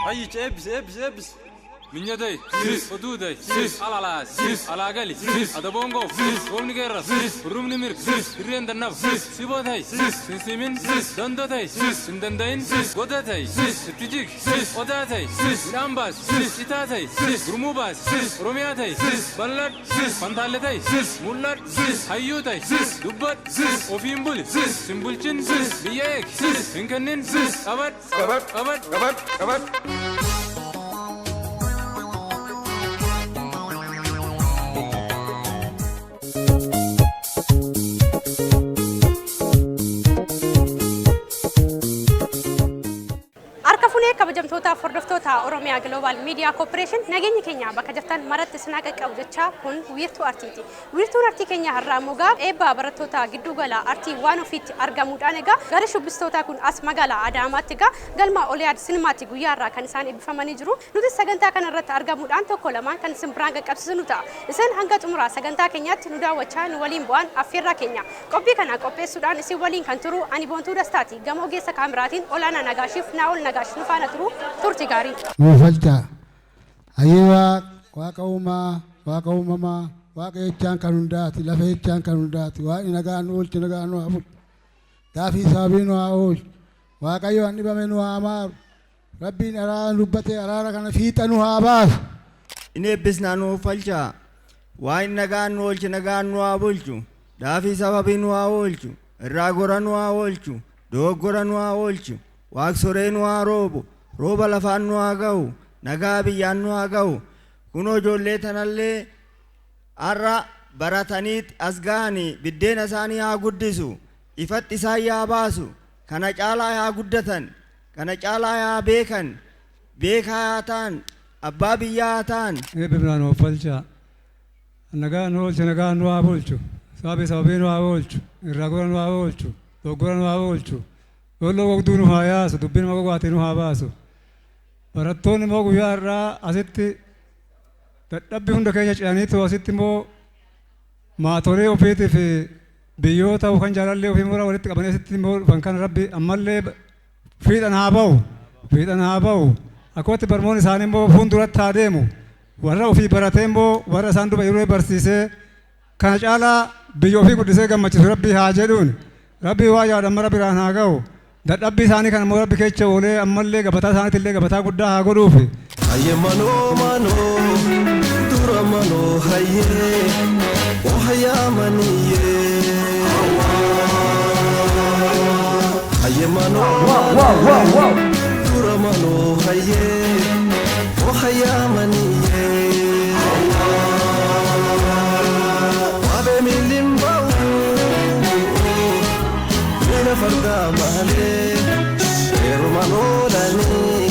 Hayyicha eebbisi eebbisi eebbisi. Minyatay, oduuday, alalaas, alaagali, adaboongoof, roobni geerras, hurrumni mirg, hirreen dannaf, sibootay, sinsimin, dandotay, hin dandayin, godatay, itti jig, odaatay, midhaan baas, itaatay, gurmuu baas, oromiyaatay, bal'adh, fantaalletay, mul'adh, hayyuutay, dubbadh, ofiin buli, sin bulchin, biyya eeg, hin kennin, qabadh, Qabadh. qabadh. Qabadh. Qabadh. Harka funee kabajamtootaaf hordoftoota Oromiyaa Global Media Corporation, nageenyi keenya bakka jirtan maratti isin haa qaqqabu jechaa, kun Wiirtuu Artiiti. Wiirtuun artii keenya har'aa immoo egaa eebba barattoota giddugala artii waan ofiitti argamuudhaan, egaa gara shubbistootaa kun as magaalaa Adaamaatti egaa galma Oliyaad Sinimaatti guyyaa irraa kan isaan eebbifamanii jiru. Nutis sagantaa kana irratti argamuudhaan tokko lamaan kan isin biraan qaqqabsiisnu ta'a. Isin hanga xumuraa sagantaa keenyaatti nu daawwachaa nu waliin bu'aan affeerraa keenya. Qophii kana qopheessuudhaan isin waliin kan turu ani Boontuu Dastaati. Gama ogeessa kaameraatiin Olaanaa Nagaashiif Naa'ol Nagaash nu faana turu, turti gaarii. Nuufalchaa. Hayyee, Waaqa uumaa, Waaqa uumamaa, Waaqa jechaan kan hundaati, lafa jechaan kan hundaati, Waaqni nagaan nu oolche, nagaan nu haa bulchu. Gaafii sababii nu haa oolchu. Waaqayyo an dhibame nu haa maaru. Rabbiin araara dubbate, araara kana fiixa nu haa baasu. Inni eebbisnaa nuuf falchaa. Waaqni nagaan nu oolche, nagaan nu haa bulchu. Daafii sababii nu haa oolchu. Irraa gora nu haa oolchu. Dogoggora nu haa oolchu. Waaq soree nu haa roobu. Rooba lafaan nu haa ga'u. Nagaa biyyaan nu haa ga'u. Kunoo ijoollee tanallee har'a baratanii as ga'anii biddeena isaanii haa guddisu. Ifatti isaan yaa baasu. Kana caalaa haa guddatan. Kana caalaa haa beekan. Beekaa haa ta'an. Abbaa biyyaa haa ta'an. Eebbifnaa nuuf falchaa. Nagaan nu oolche, nagaan nu haa bulchu. Sababii sababii nu haa oolchu. Irraa gora nu haa oolchu. Dogoggora nu haa oolchu. Lolloo gogduu nu haa yaasu. Dubbii nama gogaate nu haa baasu. Barattoonni immoo guyyaa har'aa asitti dadhabbii hunda keenya ce'aniitu asitti immoo maatolee ofiitii fi biyyoota yookaan jaalallee ofii mura walitti qabanii asitti immoo dhufan kan Rabbi ammallee fiixan haa ba'u. Fiixan haa ba'u. Akkumatti barmoonni isaanii immoo fuulduratti haa deemu. Warra ofii baratee immoo warra isaan duba yeroo barsiisee kana caalaa biyya ofii guddisee gammachiisu Rabbii haa jedhuun. Rabbii waa yaadan mara biraan haa ga'u. Dadhabbii isaanii kana immoo Rabbi keessa oolee ammallee gabataa isaaniitti illee gabataa guddaa haa godhuufi. Hayye manoo manoo dura manoo, hayyee oh hayyaa maniyyee. Hayye manoo manoo dura manoo, hayyee oh hayyaa maniyyee. Waabee miilli ba'u miila fardaa malee, heerumaan oolanii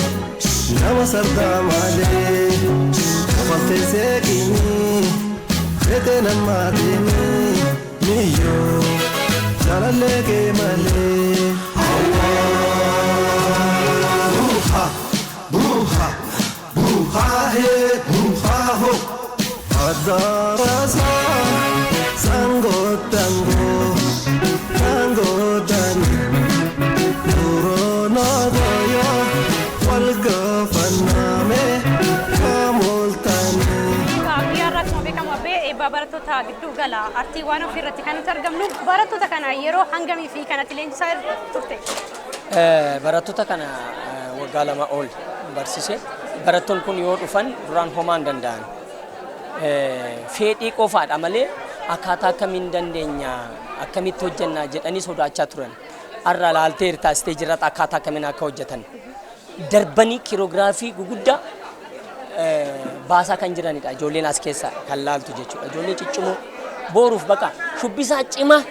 nama sardaa malee, kofaltee seeqinii feetee namaa deemii miyyoo jaalallee kee malee. Buuha buuha buuha hee buuha ho Adarasa sango tango tango Duronagoyo walgafaname kamoltani. Egaa guyyaa har'aa akkuma beekamu abbee eebba barattoota gidduu gala artii waan ofii irratti kan nuti argamnu, barattoota kana yeroo hangamii fi kanatti leenjisaa turte? Barattoota kana waggaa 2 ol barsiise. Barattoonni kun yoo dhufan duraan homaa hin danda'an. Fedhii qofaadha malee akkaataa akkamiin dandeenya, akkamitti hojjenna jedhanii sodaachaa turan. Har'a laaltee jirta isteejii irratti akkaataa akkamiin akka hojjetan. Darbanii choreography guguddaa baasaa kan jiranidha. Ijoolleen as keessa kan laaltu jechuudha. Ijoollee ciccimoo booruuf baqa shubbisaa cimaa,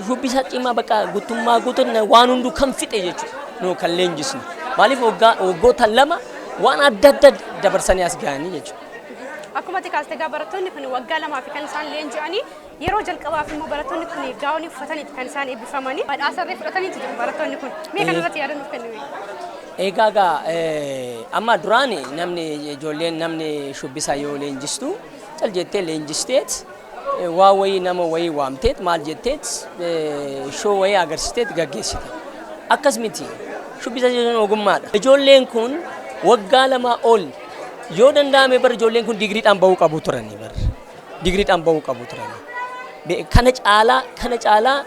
shubbisaa cimaa baqa guutummaa guutuun waan hunduu kan fixe jechuudha. Nu kan leenjisnu. Maaliif, waggoota 2 waan adda addaa dabarsanii as gahanii jechuudha. Akkuma ati kaaste egaa barattoonni kun waggaa 2 fi kan isaan leenji'anii, yeroo jalqabaaf immoo barattoonni kun gaawonii uffataniiti kan isaan eebbifamanii, badhaasa illee fudhataniitu jiru barattoonni kun. Mee kana irratti yaada nuuf kennime. Egaa amma duraan namni ijoolleen namni shubbisaa yoo leenjistu cal jettee leenjisteet waa wayii nama wayii waamteet maal jetteet show wayii agarsiisteet gaggeessita. Akkas miti. Shubbisa jechuun ogummaadha. Ijoolleen kun waggaa 2 ol yoo danda'ame bar ijoolleen kun digiriidhaan bahuu qabu turanii bar. Digiriidhaan bahuu qabu turanii. Kana caalaa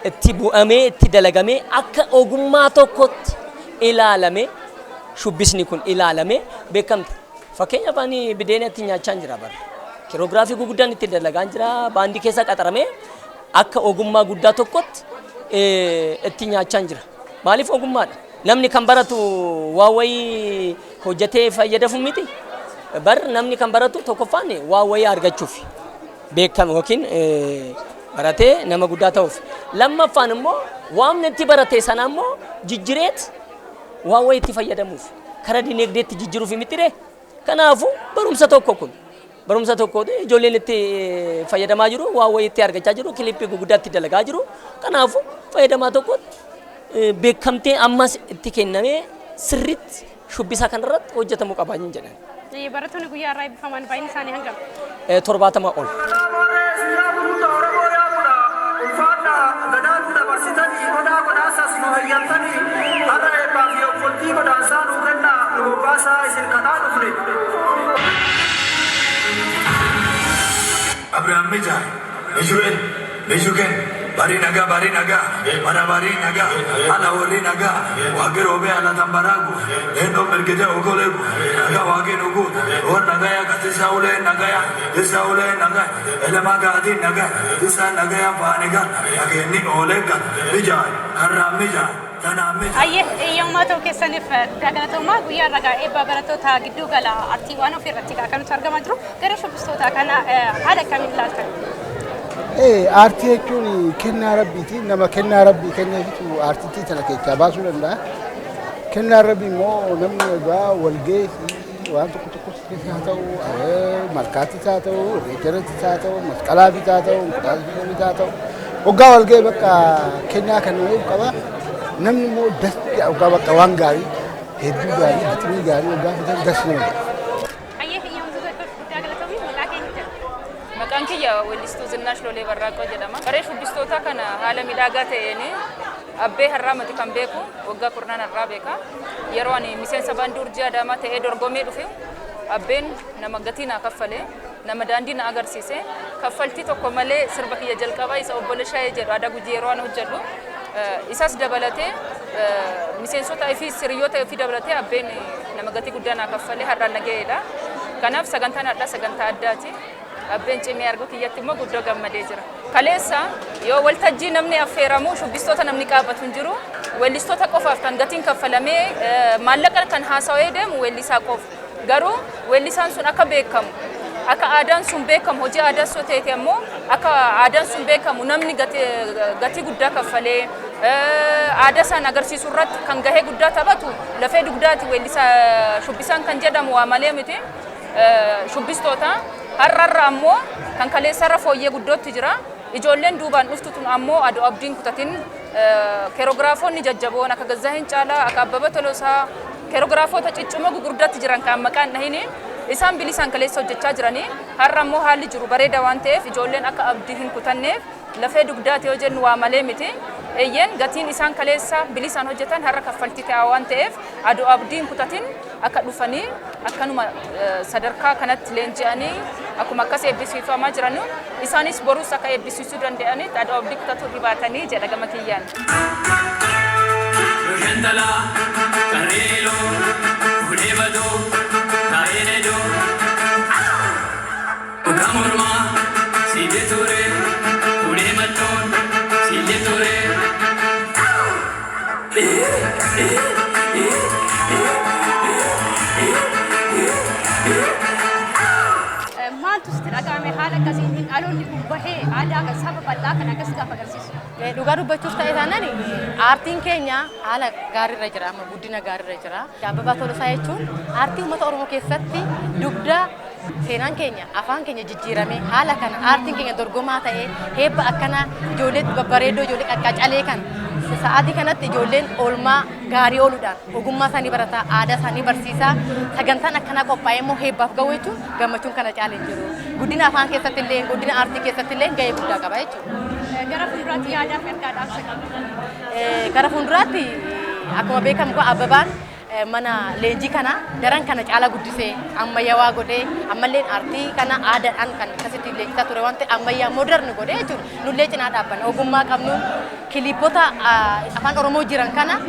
itti bu'amee, itti dalagamee, akka ogummaa tokkotti ilaalame, shubbisni kun ilaalame beekamte. Fakkeenyaaf, ani bideena itti nyaachaa jira bar. Choreography guguddaan itti dalagaa jira. Baandii keessa qaxaramee akka ogummaa guddaa tokkotti itti nyaachaa jira. Maaliif? Ogummaadha. Namni kan baratu waa wayii hojjetee fayyadamu miti. Bar namni kan baratu tokkoffaan waa wayii argachuuf beekame yookiin baratee nama guddaa ta'uuf. Lammaffaan immoo waan itti barate sana immoo jijjireet waa wayii itti fayyadamuuf, karaa dinagdeetti jijjiruuf miti ree. Kanaafuu barumsa tokko kun barumsa tokko ijoolleen itti fayyadamaa jiru, waa wayii itti argachaa jiru, kilippii guguddaa itti dalagaa jiru. Kanaafuu fayyadamaa tokkotti beekamtee ammas itti kennamee sirriitti shubbisa kanarratti hojjetamuu qabaa jedhan. Barattoonni guyyaa irraa eebbifaman baay'inni isaanii hangam? 70 ol. Abraham Mijai, Israel, Michigan, Bari naga, bari naga, bara bari naga, ala wali naga, wage robe ala tambaragu, eno mergete okolegu, naga wage nugu, or nagaya katisa ule nagaya, tisa ule naga, elema gadi naga, tisa nagaya paniga, nageni olega, Mijai, karra Mijai, tana Mijai. Ayyee, eeyyammaa ta'uu keessaniif guddaa galatoomaa. Guyyaa irraa eebba barattoota gidduu gala artii waan ofii irratti kan nuti argamaa jiru garee shubbistootaa kana haala akkamiin ilaaltan? Aartii jechuun kennaa rabbiiti. Nama kennaa rabbii kenneefitu aartittii tana keessaa baasuu danda'a. Kennaa rabbii immoo namni egaa walgahii waan tokko tokko keessa haa ta'u, malkaattis haa ta'u, irreecharrattis haa ta'u, masqalaafis haa ta'u, inqulaalis haa ta'u, waggaa walgahii bakka kennaa kan qaba. Namni immoo das waggaa bakka waan gaarii, hedduu gaarii, giximii gaarii waggaa fidan das nama jedha. Ayyee, eeyyamtoota guddaa galatoomii. Maqaa keenya jedha. Maqaan kiyya weellistuu Zinnaash Lolee Barraaqoo jedhama. Garee shubbistoota kana haala miidhagaa ta'een abbee har'aa mati kan beeku, waggaa 10 har'aa beeka. Yeroo ani miseensa baandii Urjii Adaamaa ta'ee dorgomee dhufe, abbeen nama gatii naa kaffale, nama daandii na agarsiise, kaffaltii tokko malee sirba kiyya jalqabaa isa Obbo Lishaayee jedhu aadaa Gujii yeroo ani hojjedhu isas dabalatee, miseensota fi hiriyoota fi dabalatee, abbeen nama gatii guddaa naa kaffalee har'aan na ga'eedha. Kanaaf sagantaan har'aa sagantaa addaati. Abbeen cimee arguu kiyyatti immoo guddoo gammadee jira. Kaleessa yoo waltajjii namni affeeramu shubbistoota namni qaabatu hin jiru. Weellistoota qofaaf kan gatiin kaffalamee maallaqa kan haasawee deemu weellisaa qofa. Garuu weellisaan sun akka beekamu, akka aadaan sun beekamu, hojii aadaa sun ta'e immoo akka aadaan sun beekamu, namni gatii guddaa kaffalee aadaa isaan agarsiisuu irratti kan gahee guddaa taphatu lafee dugdaati weellisaa shubbisaan kan jedhamu waa malee miti. Shubbistoota har'arra ammoo kan kaleessarra fooyyee guddootti jira. Ijoolleen duubaan dhuftu tun ammoo adoo abdiin kutatin, keeroogiraafoonni jajjaboon akka Gazzaahin Caalaa, akka Abbaba Tolosaa, keeroogiraafoota ciccimoo gugurdaatti jiran kan maqaan dhahini, isaan bilisaan kaleessa hojjechaa jiranii, har'a ammoo haalli jiru bareeda waan ta'eef ijoolleen akka abdii hin kutanneef, lafee dugdaati yoo jennu waa malee miti. Eeyyeen, gatiin isaan kaleessa bilisaan hojjetan har'a kaffaltii ta'aa waan ta'eef adoo abdii hin kutatin akka dhufanii akkanuma sadarkaa kanatti leenji'anii akkuma akkas eebbisiifamaa jiran isaanis borus akka eebbisiisuu danda'anitti adoo abdii kutatu dhibaatanii jedha gama kiyyaan. Shantala, Carrelo, Udebado, Taenedo, Ukamurma, Sideture, Udematon, Sideture. Maaltu sitti dhaga'ame haala akkasiitiin dhaloonni kun bahee aadaa kan saba bal'aa kan akkas gaafa agarsiisu? Dhugaa dubbachuuf ta'e taanaan, aartiin keenya haala gaariirra jira, amma guddina gaariirra jira. Abbabaa Tolosaa jechuun aartii uummata Oromoo keessatti dugda seenaan keenya, afaan keenya jijjiirame, haala kana aartiin keenya dorgomaa ta'ee, heebba akkana ijoollee babbareeddoo, ijoollee qaqqacalee kan sa'aatii kanatti ijoolleen oolmaa gaarii ooluudhaan ogummaa isaanii barataa, aadaa isaanii barsiisaa, sagantaan akkanaa qophaa'ee immoo heebbaaf ga'u jechuun gammachuun kana caalee hin jiru. Guddina afaan keessatti illee, guddina aartii keessatti illee gahee guddaa qaba jechuudha. Gara fuulduraatti yaadaa fi ergaa dhaamsa qabdu. Gara fuulduraatti Akkuma beekamu Abbabaan mana leenjii kana daran kana caala guddisee ammayyaawaa godhee, ammallee aartii kana aadaadhaan kan akkasitti leenjisaa ture waan ta'e ammayyaa modern godhee jechuudha. Nullee cinaa dhaabbanna, ogummaa qabnu kiliipota afaan Oromoo jiran kana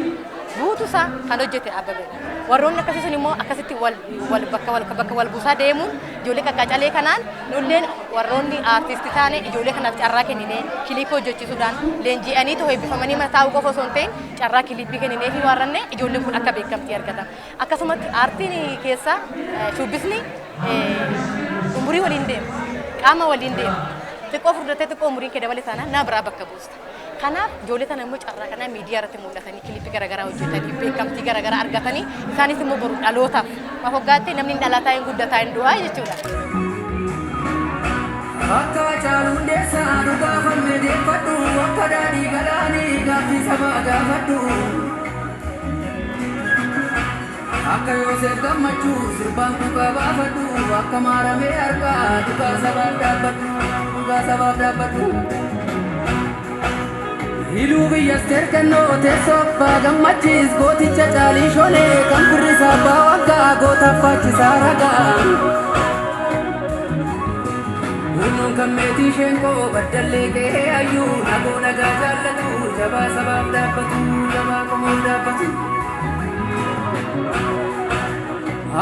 guutuusaa kan hojjete Abbabeedha. Warroonni akkasii sun immoo akkasitti wal wal bakka wal bakka wal buusaa deemuun ijoollee qaqqacalee kanaan nulleen warroonni aartistii taane ijoollee kanaaf carraa kenninee kiliipii hojjechiisuudhaan leenji'anii ta'uu eebbifamanii mana taa'uu qofa osoo hin ta'in carraa kiliipii kenninee fi warranne ijoolleen kun akka beekamtii argatan. Akkasumatti aartiin keessa shubbisni umurii waliin deema, qaama waliin deema. Xiqqoo furdattee xiqqoo umuriin kee dabale taanaan nama biraa bakka buusta. Kanaaf ijoollee tana immoo carraa kana miidiyaa irratti mul'atanii kiliipii garaagaraa hojjetanii beekamtii garaagaraa argatanii isaanis immoo boru dhalootaaf maaf hoggaatti namni dhalataa hin guddataa hin du'aa jechuudha. Akka Caaluu Hundeessaa dhugaa falmee deeffadhu, akka daadhii galaanii gaaffii sabaa gaafadhu. Akka Yoosef Gammachuu sirbaan kukaa baafadhu, akka maaramee harkaa dhugaa sabaaf dhaabbadhu, dhugaa sabaaf dhaabbadhu. Hiluu biyya Asteer Kennoo teessoo abbaa Gammachiis gooticha Caalii Sholee kan firrisaa abbaa waggaa goota faachisaa ragaa. Hunnoon kan meetii sheenkoo baddallee qe'ee hayyuu nagoo nagaa jaallatu jabaa sabaaf dhaabbatu, jabaa qomoof dhaabbatu.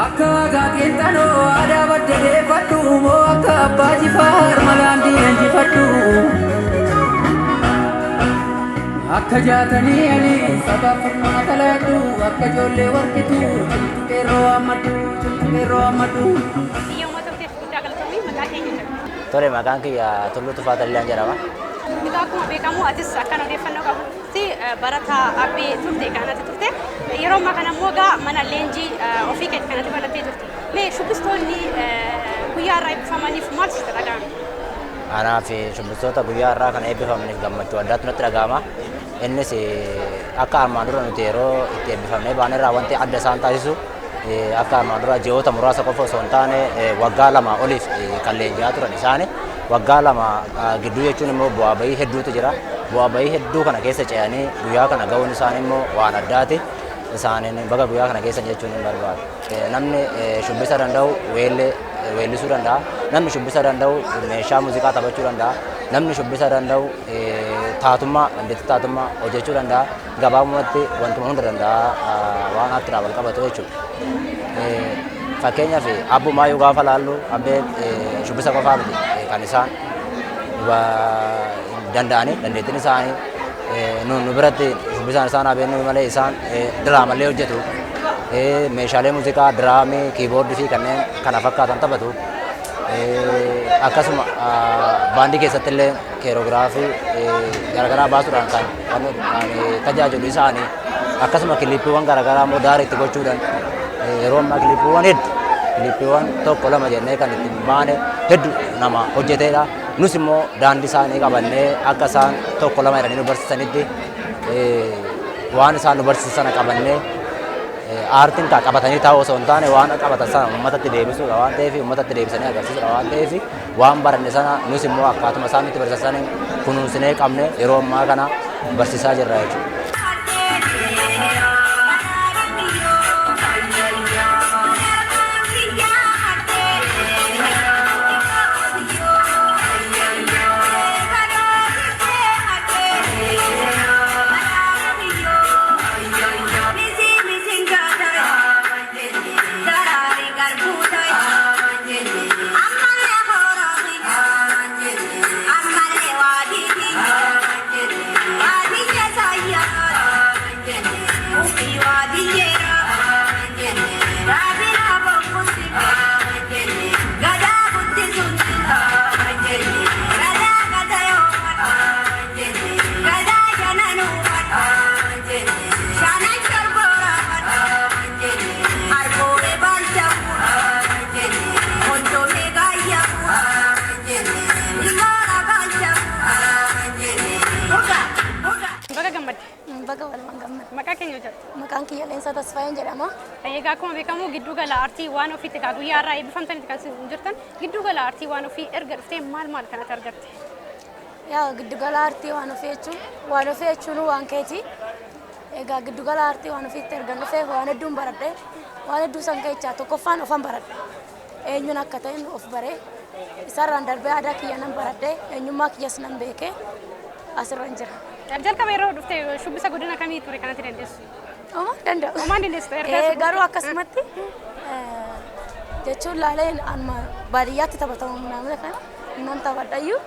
Akka gaaqeenxanoo aadaa badda deeffadhu moo akka abbaa Jifaar malaan diina injifadhu. Akka jaatanii ani sabaaf furmaata laadhu, akka ijoollee warqitu cimtu qeerroo hammadhu, cimtu qeerroo hammadhu. Biyya uummata ta'eef guddaa galatoomii, maqaa keenya jedhu. Tole, maqaan kiyya Tulluu Tufaa Taliilaan jedhama. Egaa akkuma beekamu atis akkan odeeffannoo qabutti barataa Abbee turte kanatti turte. Yeroo ammaa kana immoo egaa mana leenjii ofii keetti kanatti banattee jirtu. Mee shubbistoonni guyyaa irraa eebbifamaniif maal sitti dhaga'ame? Anaa fi shubbistoota guyyaa irraa kana eebbifamaniif gammachuu addaatu natti dhaga'ama. Innis akka armaan dura nuti yeroo itti eebbifamnee baane irraa wanti adda isaan taasisu akka armaan dura ji'oota muraasa qofa osoo hin taane waggaa 2 oliif kan leenji'aa turan isaani. Waggaa 2 gidduu jechuun immoo bu'aa bahii hedduutu jira. Bu'aa bahii hedduu kana keessa ce'anii guyyaa kana ga'uun isaanii immoo waan addaati. Isaaniin baga guyyaa kana keessa jechuun hin barbaadu. Namni shubbisa danda'u weellee weellisuu danda'a. Namni shubbisa danda'u meeshaa muuziqaa taphachuu danda'a. Namni shubbisa danda'u taatummaa, dandeettii taatummaa hojjechuu danda'a. Gabaabumatti wantuma hunda danda'a waan aartiidhaan wal qabatu jechuudha. Fakkeenyaaf abbumaayyuu gaafa laallu abbeen shubbisa qofaa miti kan isaan danda'anii, dandeettiin isaanii nu biratti shubbisaan isaan haa malee isaan diraamallee hojjetu. Meeshaalee muuziqaa diraamii, kiiboordii fi kanneen kana fakkaatan taphatu. Akkasuma baandii keessatti illee keeroogiraafii garaagaraa baasuudhaan kan tajaajilu isaanii. Akkasuma kiliippiiwwan garaagaraa immoo daarii itti gochuudhaan yeroo ammaa kiliippiiwwan hedduu, kiliippiiwwan tokko lama jennee kan ittiin baane hedduu nama hojjetedha. Nus immoo daandii isaanii qabannee akka isaan tokko lama jedhanii nu barsiisanitti waan isaan nu barsiisan sana qabannee, aartiin kan qabatanii taa'uu osoo hin taane waan qabatan sana uummatatti deebisuudha waan ta'eef, uummatatti deebisanii agarsiisuudha waan ta'eef, waan baranne sana nus immoo akkaatuma isaan nutti barsiisan kunuunsinee qabne yeroo ammaa kana barsiisaa jirra jechuudha. Baga gammadde. Baga walumaan gammadde. Maqaa keenya jedhu. Maqaan kiyya Leensaa Tasfaayeen jedhama. Egaa akkuma beekamu giddu gala aartii waan ofiitti egaa guyyaa irraa eebbifamtanitti kan isin jirtan, giddu gala aartii waan ofii erga dhuftee maal maal kanatti argatte? Yaa, giddu gala aartii waan ofii jechuun waan ofii jechuun waan keeti. Egaa giddugala aartii waan ofiitti ergan dhufee waan hedduun baradhe. Waan hedduu san keessaa tokkoffaan ofan baradhe. Eenyuun akka ta'en of baree isarraan darbee aadaa kiyya nan baradhe, eenyummaa kiyyas nan beeke, asirran jira. Jalqaba yeroo dhufte shubbisa godina kamii ture kanatti dandeessu? Homaa danda'u. Homaa dandeessu erga. Garuu akkasumatti jechuun laalee anuma baadiyyaatti taphatamu naamna kana nan taphadhayyuu,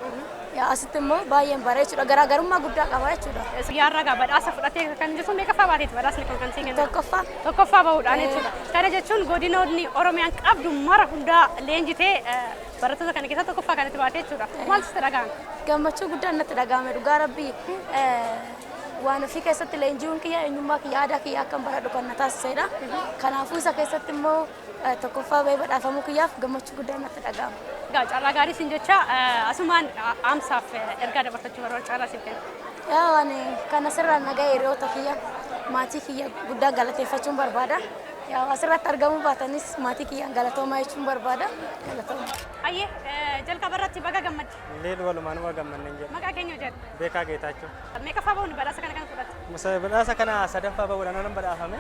asitti immoo baay'een bare jechuudha. Garaagarummaa guddaa qaba jechuudha. Yaarraa gaa badhaasa fudhatee kan jirtu meeqaffaa baateeti badhaasni kun kan sii kennamu? Tokkoffaa. Tokkoffaa bahuudhaan jechuudha. Kana jechuun godinoonni Oromiyaan qabdu mara hundaa leenjitee barattoota kana keessaa tokkoffaa kanatti baate jechuudha. Maaltu sitti dhaga'ame? Gammachuu guddaan natti dhaga'ame, dhugaa rabbii. Waan ofii keessatti leenji'uun kiyya eenyummaa kiyya, aadaa kiyya akkan baradhu kan na taasisedha. Kanaafuu isa keessatti immoo tokkoffaa bahee badhaafamuu kiyyaaf gammachuu guddaan natti dhaga'ama. Egaa carraa gaarii siin jecha, asumaan dhaamsaaf ergaa dabarfachuu barbaadu carraa siif kenna. Yaa waan kana sirraan nagaa hiriyoota kiyya, maatii kiyya guddaa galateeffachuun barbaada. Yaa asirratti argamuu baatanis maatii kiyyaan galatoomaa jechuun barbaada. Galatooma. Ayyee, jalqaba irratti baga gammadde. Illee walumaanuma gammanne jedha. Maqaa keenya jedha. Beekaa Geetaachoo. Meeqaffaa bahuun badhaasa kana kan fudhatte? Badhaasa kana sadaffaa bahuudhaan nan badhaafame.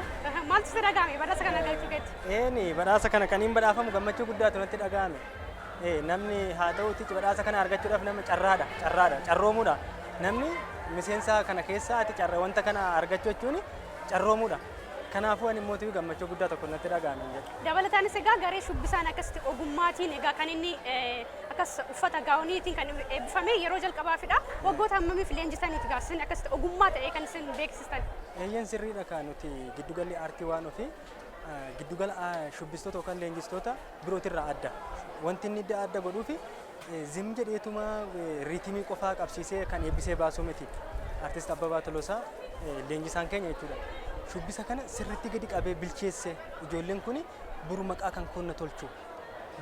Maaltu sitti dhaga'ame badhaasa kana argachuu keetti? Eeni, badhaasa kana kaniin badhaafamu gammachuu guddaatu natti dhaga'ame. Namni haa ta'uuti, badhaasa kana argachuudhaaf nama carraadha, carroomuudha. Namni miseensa kana keessa ati carra wanta kana argachuu jechuun carroomuudha. Kanaafuu ani immoo gammachuu guddaa tokko natti dhaga'ame jedha. Dabalataanis egaa garee shubbisaan akkasitti ogummaatiin egaa kan inni akkas uffata gaawoniitiin kan eebbifame yeroo jalqabaafidha. Waggoota hammamiif leenjisaniiti egaa isin akkasitti ogummaa ta'ee kan isin beeksistan? Eeyyeen, sirriidha. Kan nuti giddugalli aartii waan ofii giddugala shubbistoota yookaan leenjistoota birootirraa adda. Wanti inni adda godhuufi zim jedheetuma riitimii qofaa qabsiisee kan eebbisee baasuu miti. Artist Abbabaa Tolosaa leenjisaan keenya jechuudha. Shubbisa kana sirriitti gadi qabee bilcheesse, ijoolleen kun buru maqaa kan koonna tolchu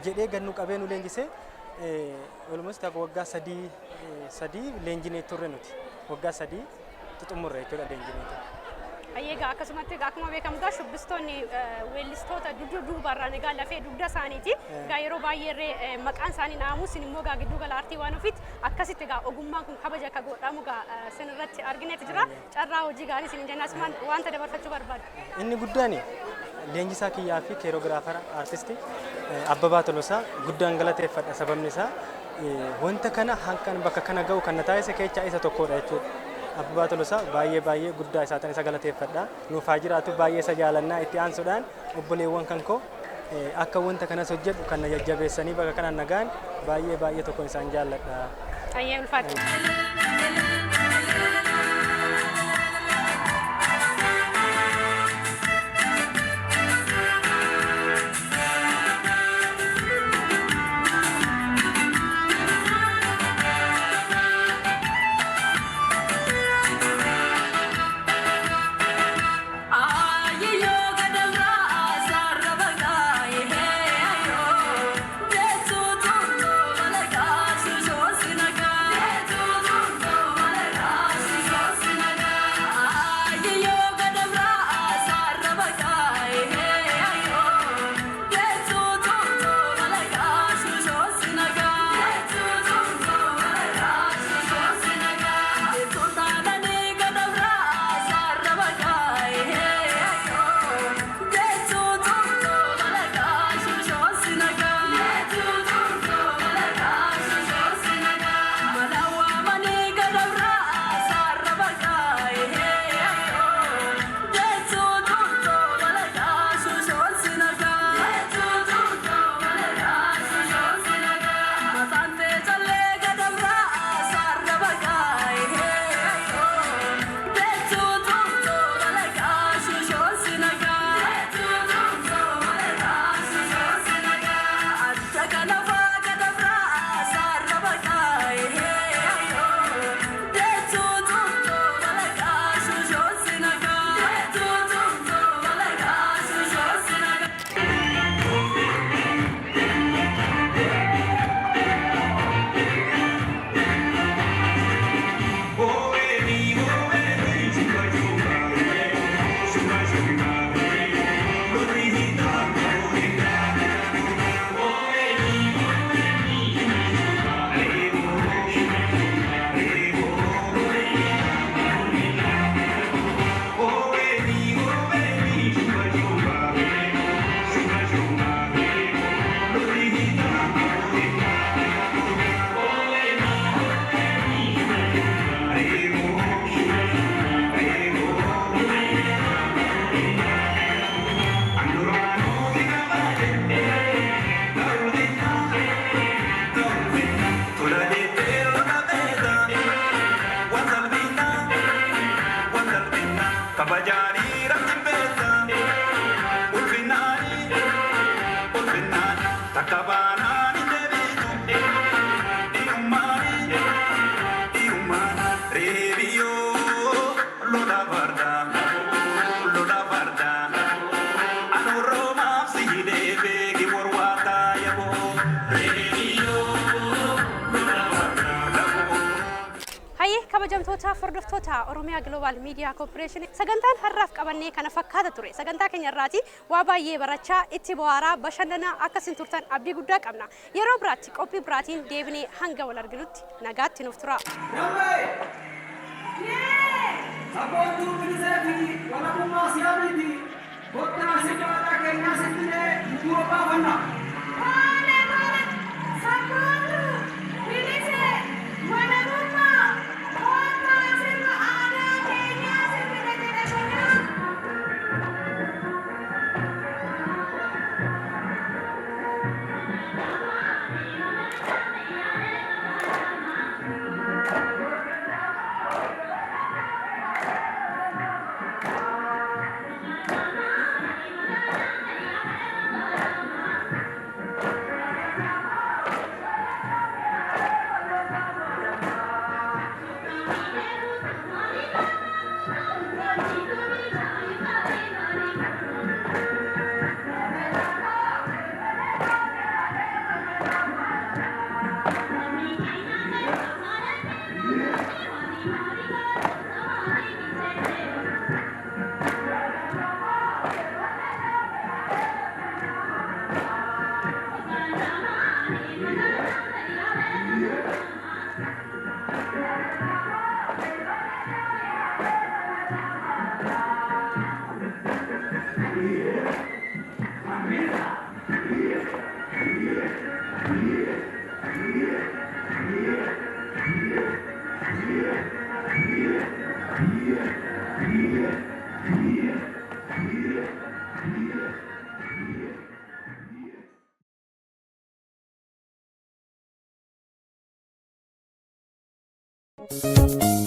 jedhee gannu qabee nu leenjisee, walumaa waggaa 3 leenjinee turre nuti. Waggaa 3 xumurre jechuudha leenjinee turre. Egaa akkasumatti egaa akkuma beekamu egaa shubbistoonni weellistoota dugda duubarraan egaa lafee dugda isaaniiti. Egaa yeroo baay'ee illee maqaan isaanii dhaamu, isin immoo egaa giddu gala aartii waan ofiitti akkasitti egaa ogummaan kun kabaja akka godhamu egaa isin irratti argineeti jira. Carraa hojii gaarii isin jenna, asumaan wanta dabarfachuu barbaadu. Inni guddaan leenjisaa kiyyaa fi keeroogiraafara aartistii Abbabaa Tolosaa guddaan galateeffadha. Sababni isaa wanta kana hankan bakka kana ga'u kan na taasise keessaa isa tokkodha jechuudha. Abbabaa Tolosaa baay'ee baay'ee guddaa isaa tan isa galateeffadha. Nuuf haa jiraatu, baay'ee isa jaalannaa. Itti aansuudhaan obboleewwan kan koo akka wanta kanas hojjedhu kan na jajjabeessanii bakka kanaan nagaan baay'ee baay'ee tokkoon isaan jaalladha. Ayyee, ulfaadha. Takka baanaan hin deebitu. Dhiirummaani dhiirummaan reebiyoo lola fardaa lola fardaa. Anu roomaaf si hidhee beeki warwaataa yaboo reebiyoo lola fardaa laboo. Hayyee, kabajamtoota hordoftoota Oromiyaa Global Media Corporation, sagantaan har'aaf qabannee kana fakkaata ture. Sagantaa keenya irraati waa baay'ee barachaa, itti bohaaraa, bashannanaa akkasiin turtan abdii guddaa qabna. Yeroo biraatti qophii biraatiin deebinee hanga wal arginutti nagaatti nuuf tura. Sabboontuu bilisee fi walabummaa siyaamiiti. Kottaa sirba aadaa keenyaa sirbinee bu'uura baafanna. Sabboontuu bilisee walabummaa kottaa sirba aadaa keenyaa sirbine jedhe. Thank you.